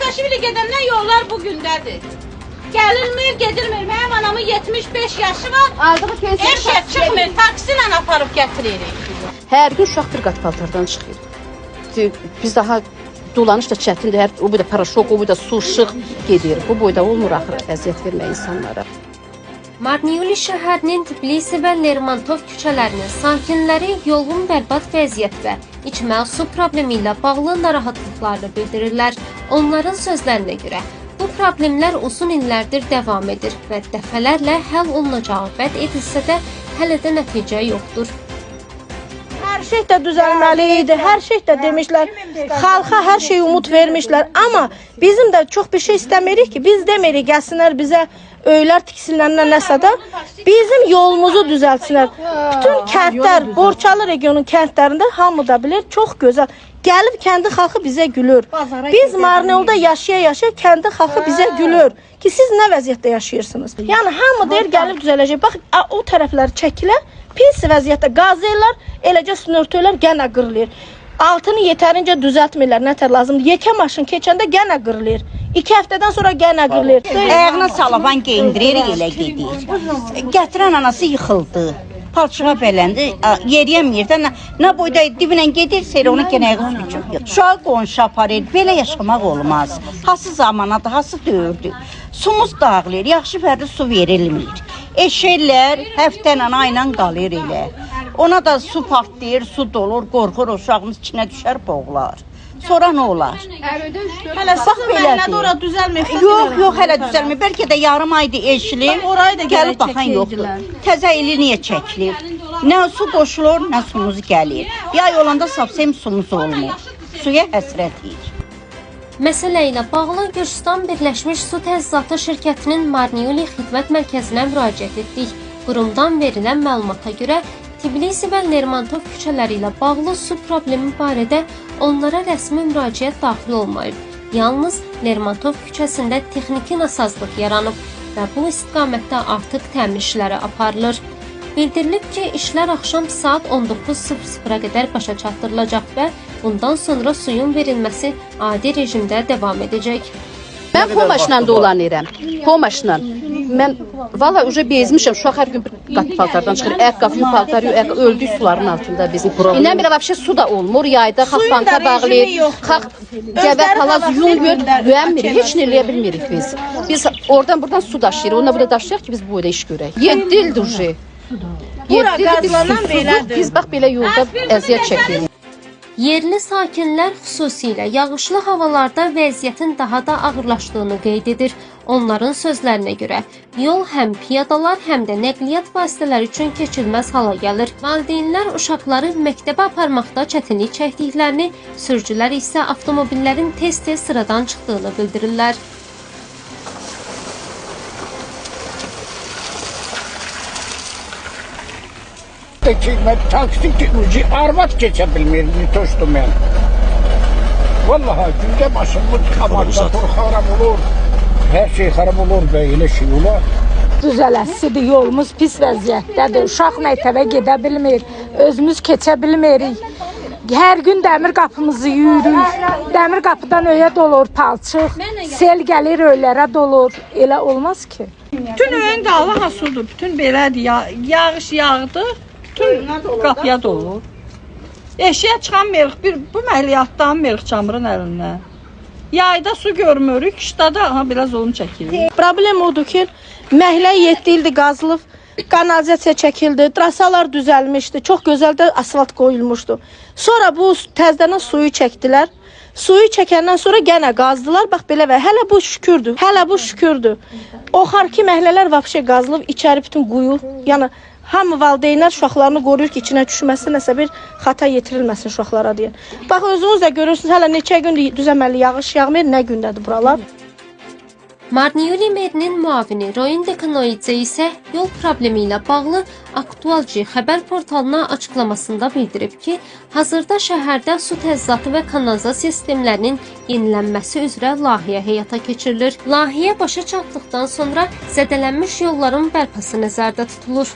Sakarlaşvili gedəndən yollar bu gündədir. Gəlinmir, gedilmir. Mənim anamın 75 yaşı var. Aldığı pensiya Eşək çıxmır, taksi ilə aparıb gətiririk. Hər gün uşaq bir qat paltardan çıxır. Biz daha dolanış da çətindir. Hər o boyda paraşok, o boyda su, işıq gedir. Bu boyda olmur axır əziyyət vermək insanlara. Marneuli şəhərinin Tbilisi və Lermontov küçələrinin sakinləri yolun bərbad vəziyyət və içməli su problemi ilə bağlı narahatlıqlarını bildirirlər. Onların sözlərinə görə bu problemlər uzun illərdir davam edir və dəfələrlə həll olunacağı vəd edilsə də hələ də nəticə yoxdur. Hər şey də düzəlməli idi, hər şey də demişlər. Xalqa hər şey umud vermişlər. Amma bizim də çox bir şey istəmirik ki, biz demirik gəlsinlər bizə öylər tiksinlər nəsə də bizim yolumuzu düzəltsinlər. Bütün kəndlər, Borçalı regionun kəndlərində hamı da bilir, çox gözəl. Gəlib kəndi xalqı bizə gülür. Biz Marneulda yaşaya-yaşaya kəndi xalqı bizə gülür ki, siz nə vəziyyətdə yaşayırsınız? Yəni hamı deyir gəlib düzələcək. Bax o tərəflər çəkilər, pis vəziyyətdə qazellər eləcə sünörtülər gənə qırılır. Altını yetərincə düzəltmirlər, nətər lazımdır. Yekə maşın keçəndə gənə qırılır. 2 həftədən sonra gənə qırılır. Ayağına salavan geyindiririk, elə gedir. Gətirən anası yıxıldı. Palçığa bələndi, yeriyəmir də, nə boyda dibinə gedirsə elə ona genə ayağı su çıxır. Uşağı qonşu aparır, belə yaşamaq olmaz. Hası zamanadır, hası dövrdür. Sumuz dağılır, yaxşı fərdi su verilmir. Eşəklər həftənlə, ayla qalır elə. Ona da su partlayır, su dolur, qorxur, uşağımız içinə düşər, boğular. Sonra nə olar? Hələ Bax sizin məhəllədə belədir. ora düzəlmir. Yox, yox, hələ düzəlmir. Bəlkə də yarım aydır eşilir. Orayı da gərək Gəlib baxan yoxdur. çəkəydilər. Təzə ili niyə çəkilir? Nə su qoşulur, nə sumuz gəlir. Yay olanda sapsem sumuz olmur. Suya həsrətiyik. Məsələ ilə bağlı Gürcüstan Birləşmiş Su Təchizatı Şirkətinin Marneuli Xidmət Mərkəzinə müraciət etdik. Qurumdan verilən məlumata görə Tbilisi və Lermontov küçələri ilə bağlı su problemi barədə onlara rəsmi müraciət daxil olmayıb. Yalnız Lermontov küçəsində texniki nasazlıq yaranıb və bu istiqamətdə artıq təmir işləri aparılır. Bildirilib ki, işlər axşam saat 19:00-a qədər başa çatdırılacaq və bundan sonra suyun verilməsi adi rejimdə davam edəcək. Mən pomaşla dolanıram. Pomaşla. Mən valla uje bezmişəm. Uşaq hər gün bir qat paltardan çıxır. Ayaqqabı yu, paltar yu, ayaqqabı öldük suların altında bizim. İndən belə vəbşə su da olmur. Yayda xalq Suyun da banka rejimi bağlayır. yoxdur. Xalq gəvə Özləri palaz havası yun gör, gündər güvənmirik. Heç açırlar. nə eləyə bilmirik biz. Biz oradan buradan su daşıyırıq. Onunla burada daşıyaq ki, biz bu boyda iş görək. 7 ildir uje. Bura 7 ildir biz qazlanan susuzluq, belədir. biz bax belə yolda əziyyət çəkirik. Yerli sakinlər xüsusilə yağışlı havalarda vəziyyətin daha da ağırlaşdığını qeyd edir. Onların sözlərinə görə yol həm piyadalar, həm də nəqliyyat vasitələri üçün keçilməz hala gəlir. Valideynlər uşaqları məktəbə aparmaqda çətinlik çəkdiklərini, sürücülər isə avtomobillərin tez-tez sıradan çıxdığını bildirirlər. Ki, mən taksi ki, arvad keçə bilmir, ne to mən. Vallahi gündə başımız amortisatör xarab olur. Hər şey xarab olur və elə şey olar. Düzələsidir, yolumuz pis vəziyyətdədir. Uşaq məktəbə gedə bilmir, özümüz keçə bilmirik. Hər gün dəmir qapımızı yuyuruq. Dəmir qapıdan öyə dolur palçıq. Sel gəlir öylərə dolur. Elə olmaz ki. Bütün öyün də Allaha sudur. Bütün belədir. Yağış yağdı, bütün qapıya dolur. Eşiyə çıxanmırıq. Bir bu məhliyyatdanmırıq çamurun əlindən. Yayda su görmürük, qışda da aha belə zulm çəkirik. Problem odur ki, məhəllə 7 ildir qazılıb, kanalizasiya çəkildi, trasalar düzəlmişdi, çox gözəl də asfalt qoyulmuşdu. Sonra bu təzədən suyu çəkdilər. Suyu çəkəndən sonra gənə qazdılar. Bax belə və hələ bu şükürdür. Hələ bu şükürdür. Oxarki məhəllələr vəbşə qazılıb, içəri bütün quyu, yəni hamı valideynlər uşaqlarını qoruyur ki, içinə düşməsin, nəsə bir xata yetirilməsin uşaqlara deyə. Bax özünüz də görürsünüz, hələ neçə gündür düzəməli yağış yağmır, nə gündədir buralar. Marneuli merinin müavini Roin Dekanoidze isə yol problemi ilə bağlı Aktual G xəbər portalına açıqlamasında bildirib ki, hazırda şəhərdə su təchizatı və kanalizasiya sistemlərinin yenilənməsi üzrə layihə həyata keçirilir. Layihə başa çatdıqdan sonra zədələnmiş yolların bərpası nəzərdə tutulur.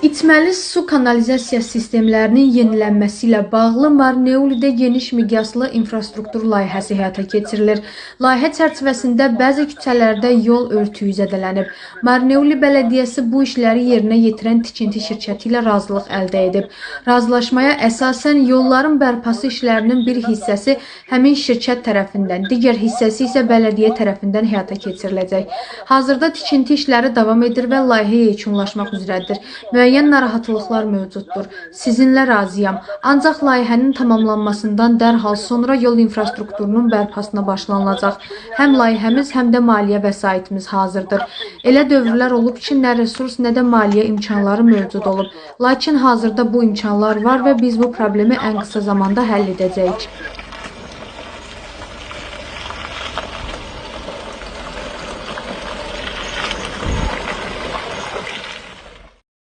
İçməli su kanalizasiya sistemlərinin yenilənməsi ilə bağlı Marneulidə geniş miqyaslı infrastruktur layihəsi həyata keçirilir. Layihə çərçivəsində bəzi küçələrdə yol örtüyü zədələnib. Marneuli Bələdiyyəsi bu işləri yerinə yetirən tikinti şirkəti ilə razılıq əldə edib. Razılaşmaya əsasən yolların bərpası işlərinin bir hissəsi həmin şirkət tərəfindən, digər hissəsi isə bələdiyyə tərəfindən həyata keçiriləcək. Hazırda tikinti işləri davam edir və layihə yekunlaşmaq üzrədir. Müəyyən narahatlıqlar mövcuddur. Sizinlə razıyam. Ancaq layihənin tamamlanmasından dərhal sonra yol infrastrukturunun bərpasına başlanılacaq. Həm layihəmiz, həm də maliyyə vəsaitimiz hazırdır. Elə dövrlər olub ki, nə resurs, nə də maliyyə imkanları mövcud olub. Lakin hazırda bu imkanlar var və biz bu problemi ən qısa zamanda həll edəcəyik.